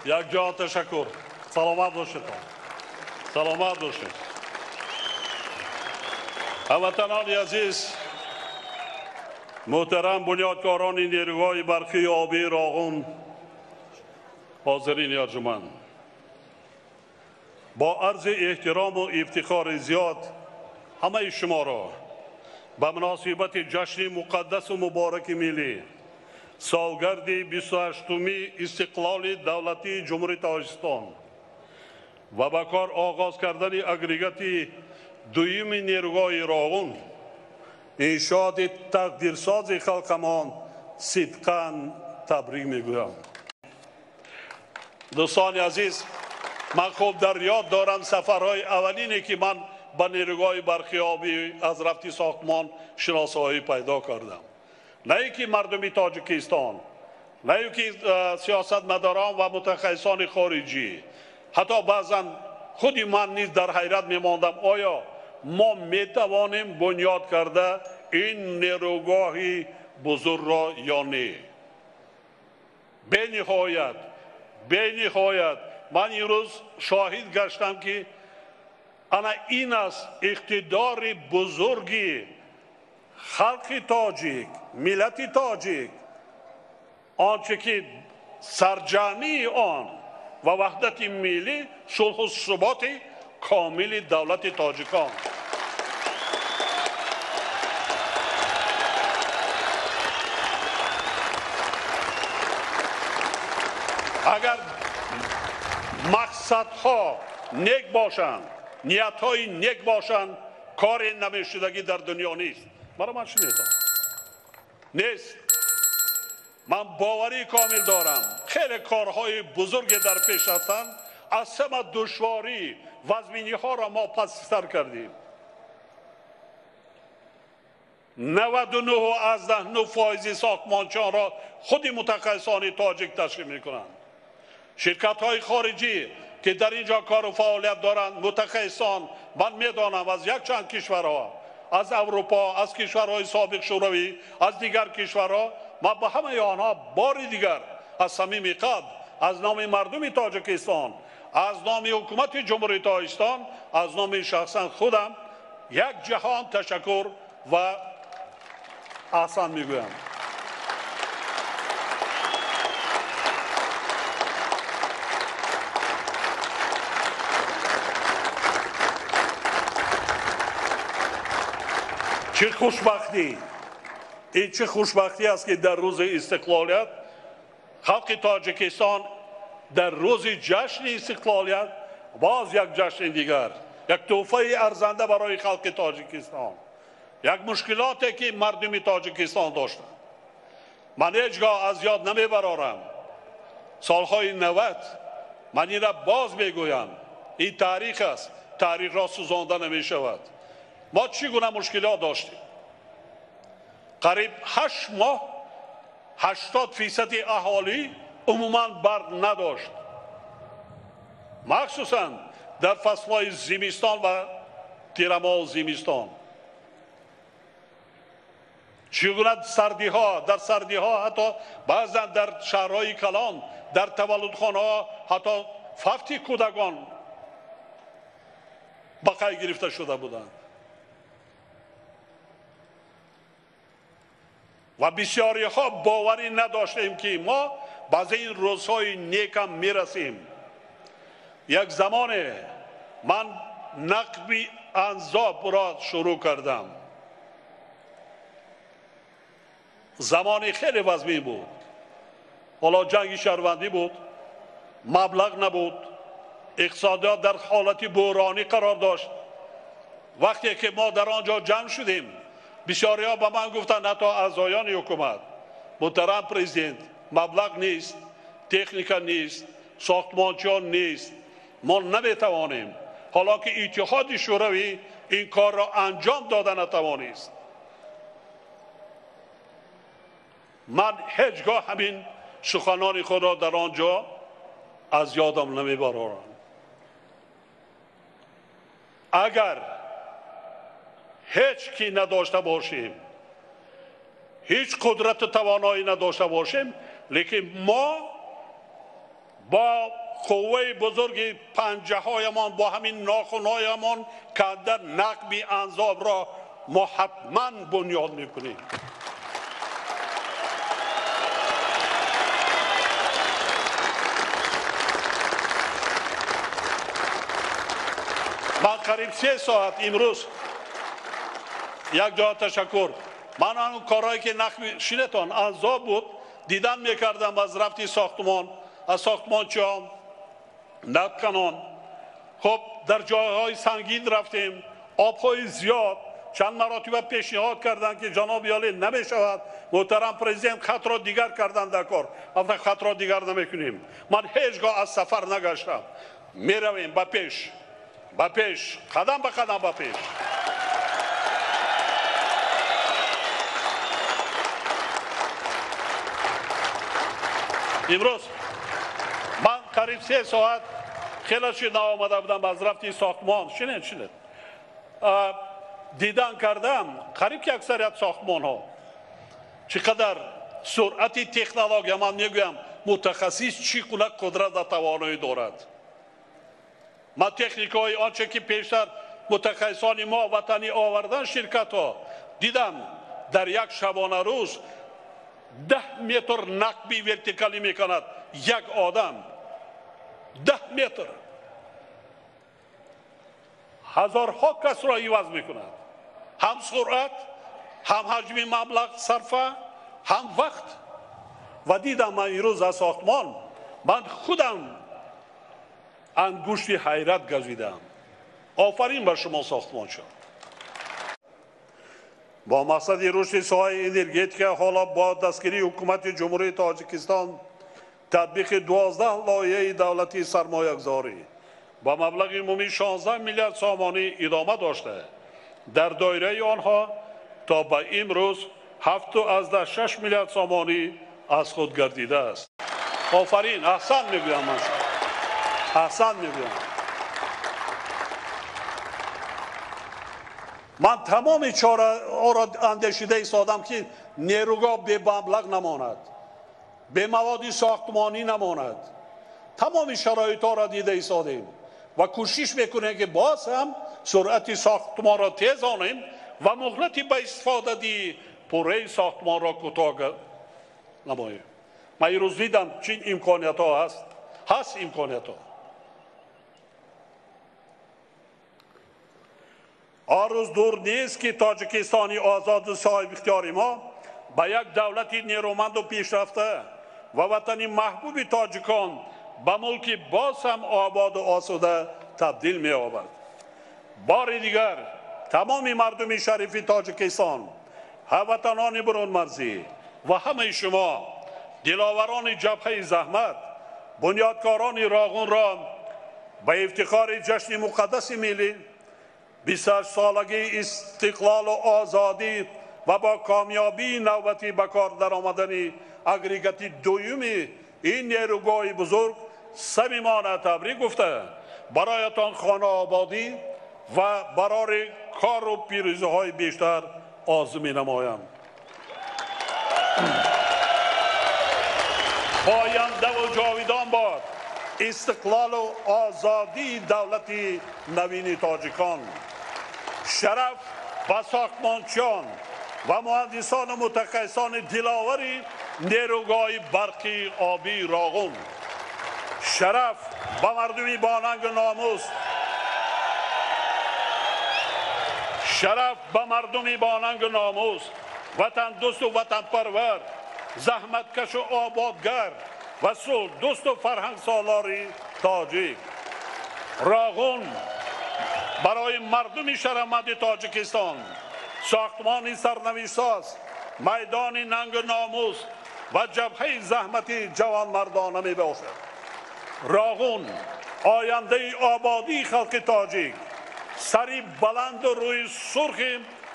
Як ҷаҳон ташаккур. Саломат бошед. Саломат бошед. Ҳамватанони азиз, муҳтарам бунёдкорони нерӯгоҳи барқии обии Роғун, ҳозирини арҷуманд, бо арзи эҳтирому ифтихори зиёд ҳамаи шуморо ба муносибати ҷашни муқаддасу мубораки миллӣ, солгарди 28-уми истиқлоли давлатии Ҷумҳурии Тоҷикистон ва ба кор оғоз кардани агрегати дуюми нерӯгоҳи Роғун, иншооти тақдирсози халқамон сидқан табрик мегӯям. Дӯстони азиз, ман хуб дар ёд дорам сафарҳои аввалине ки ман ба нерӯгоҳи барқи обӣ аз рафти сохтмон шиносоӣ пайдо кардам. На ин ки мардуми Тоҷикистон, на ин ки сиёсатмадорон ва мутахассисони хориҷӣ, ҳатто баъзан худи ман низ дар ҳайрат мемондам, оё мо метавонем бунёд карда ин нерӯгоҳи бузургро ё не. Бениҳоят, бениҳоят ман имрӯз шоҳид гаштам ки ана ин аст иқтидори бузурги халқи тоҷик, миллати тоҷик, онче ки сарҷамъии он ва ваҳдати миллӣ, сулҳу суботи комили давлати тоҷикон. Агар мақсадҳо нек бошанд, ниятҳои нек бошанд, кори намешудагӣ дар дунё нест. Мара ман шунидам, нест. Ман боварии комил дорам, хеле корҳои бузурге дар пеш ҳастанд. Аз ҳама душворӣ вазминиҳоро мо пасисар кардем. 99.9% сохтмончиёнро худи мутахассисони тоҷик ташкил мекунанд. Ширкатҳои хориҷӣ ки дар ин ҷо кору фаъолият доранд, мутахассисон, ман медонам аз якчанд кишварҳо, аз Аврупо, аз кишварҳои собиқ Шӯравӣ, аз дигар кишварҳо, ман ба ҳамаи онҳо бори дигар аз самими қалб, аз номи мардуми Тоҷикистон, аз номи ҳукумати Ҷумҳурии Тоҷикистон, аз номи шахсан худам як ҷаҳон ташаккур ва аҳсан мегӯям. Чӣ хушбахтӣ! Ин чӣ хушбахтӣ аст ки дар рӯзи истиқлолият халқи Тоҷикистон дар рӯзи ҷашни истиқлолият боз як ҷашни дигар, як тӯҳфаи арзанда барои халқи Тоҷикистон, як мушкилоте ки мардуми Тоҷикистон доштанд. Ман ҳеҷ гоҳ аз ёд намебарорам солҳои 90, ман инро боз мегӯям, ин таърих аст, таърихро сӯзонда намешавад. Мо чӣ гуна мушкилот доштем? Қариб 8 моҳ 80% аҳолӣ умуман барқ надошт, махсусан дар фаслҳои зимистон ва тирамоҳу зимистон. Чӣ гуна сардиҳо, дар сардиҳо ҳатто баъзан дар шаҳрҳои калон, дар таваллудхонаҳо ҳатто фавти кӯдакон ба қайд гирифта шуда буданд. Ва бисёриҳо боварӣ надоштем ки мо баъзе ин рӯзҳои некам мерасем. Як замоне ман нақби анзобро шурӯъ кардам. Замони хеле вазмин буд. Ҳоло ҷанги шаҳрвандӣ буд, маблағ набуд, иқтисодиёт дар ҳолати буҳронӣ қарор дошт. Вақте ки мо дар он ҷо ҷамъ шудем, бисёриҳо ба ман гуфтанд, ҳатто аъзоёни ҳукумат, муҳтарам президент, маблағ нест, техника нест, сохтмончиён нест, мо наметавонем. Ҳоло ки Иттиҳоди Шӯравӣ ин корро анҷом дода натавонист. Ман ҳеҷ гоҳ ҳамин суханони худро дар он ҷо аз ёдам намебарорам. Агар ҳеҷ ки надошта бошем, ҳеҷ қудрату тавоноӣ надошта бошем, лекин мо با قوه بزرگ پنجه هایمان، با همین ناخن هایمان که در نقب انزاب را ما حتما بنیاد میکنیم. من قریب 3 ساعت امروز یک جا تشکر. من آن کارهایی که نقب شینتان انزاب بود دیدن میکردم از رفتی ساختمان، از ساختمانچیان، نقب. خب در جایهای سنگین رفتیم، آبهای زیاد، چند مراتب پیشنهاد کردند که جناب یالی نمیشود، محترم پرزیدنت خط را دیگر کردند در کار. البته خط را دیگر نمیکنیم. من هیچگاه از سفر نگشتم، میرویم به پیش، به پیش، قدم به قدم به پیش. امروز من قریب 3 ساعت خیلی شد آمده بودم از رفتی ساختمان. شنید دیدن کردم قریب که اکثریت ساختمان ها چقدر سرعت تکنولوژی. من میگویم متخصص چی قدرت و توانایی دارد. ما تکنیک های آنچه که پیشتر متخصصان ما وطنی آوردن شرکت ها، دیدم در یک شبانه روز 10 متر نقبی ورتیکالی میکند یک آدم. 10 متر هزارها کس را عوض میکند، هم سرعت، هم حجم مبلغ صرفه، هم وقت. و دیدم من امروز از ساختمان، من خودم انگشت حیرت گزیدم. آفرین بر شما ساختمان شد. با مقصد رشد ساحه انرژتیک حالا با دستگیری حکومت جمهوری تاجیکستان تطبیق 12 لایحه دولتی سرمایه‌گذاری با مبلغ عمومی 16 میلیارد سامانی ادامه داشته. در دایره آنها تا به امروز 7.6 میلیارد سامانی از خود گردیده است. آفرین، احسن میگویم، من احسن میگویم. من تمام چاره را اندیشیده ایستادم که نیروگاه به مبلغ نماند، به مواد ساختمانی نماند. تمام شرایط ها را دیده ایستادیم و کوشش میکنیم که باز هم سرعت ساختمان را تیز آنیم و مهلت به استفاده دی پوره ساختمان را کوتاه نماییم. من امروز دیدم چین امکانیت ها هست، هست امکانیت ها. آن روز دور نیست که تاجیکستانی آزاد و صاحب اختیار ما به یک دولت نیرومند و پیشرفته و وطن محبوب تاجیکان به ملک باز هم آباد و آسوده تبدیل می یابد. بار دیگر تمام مردم شریف تاجیکستان، هموطنان برون مرزی و همه شما دلاوران جبهه زحمت، بنیادکاران راغون را به افتخار جشن مقدس ملی 28 سالگی استقلال و آزادی و با کامیابی نوبتی به کار در آمدن اگریگت دوم این نیروگاه بزرگ صمیمانه تبریک گفته، برایتان خانه آبادی و برای کار و پیروزی‌های بیشتر آرزو می‌نمایم. پاینده و جاویدان باد استقلال و آزادی دولت نوین تاجیکان. شرف و ساختمانچیان و مهندسان و متخصصان دلاوری نیروگاه برقی آبی راغون. شرف به مردمی با ننگ و ناموس، شرف به مردمی با ننگ و ناموس، وطن دوست و وطن پرور، زحمتکش و آبادگر و صلح دوست و فرهنگ سالاری تاجیک. راغون برای مردم شرمند تاجیکستان ساختمان سرنوشت‌ساز، میدان ننگ و ناموس و جبهه زحمت جوانمردانه می باشد. راغون آینده آبادی خلق تاجیک، سری بلند و روی سرخ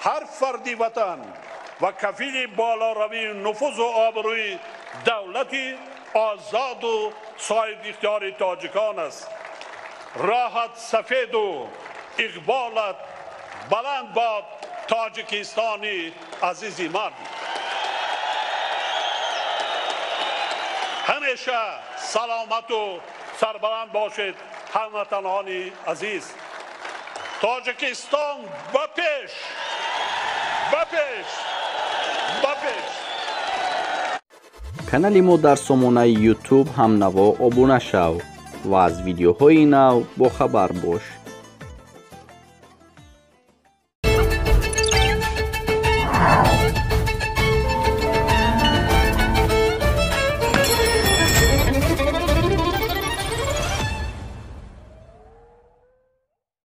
هر فردی وطن و کفیل بالاروی نفوذ و آبروی دولتی آزاد و صاحب اختیار تاجیکان است. راحت سفید و اقبالت بلند باد تاجیکستانی عزیزی من. Ҳамеша саломату сарбаланд бошед, ҳамватанони азиз. Тоҷикистон ба пеш, ба пеш, ба пеш! Канали мо дар сомонаи YouTube «Ҳамнаво» обуна шав ва аз видеоҳои нав бохабар бош.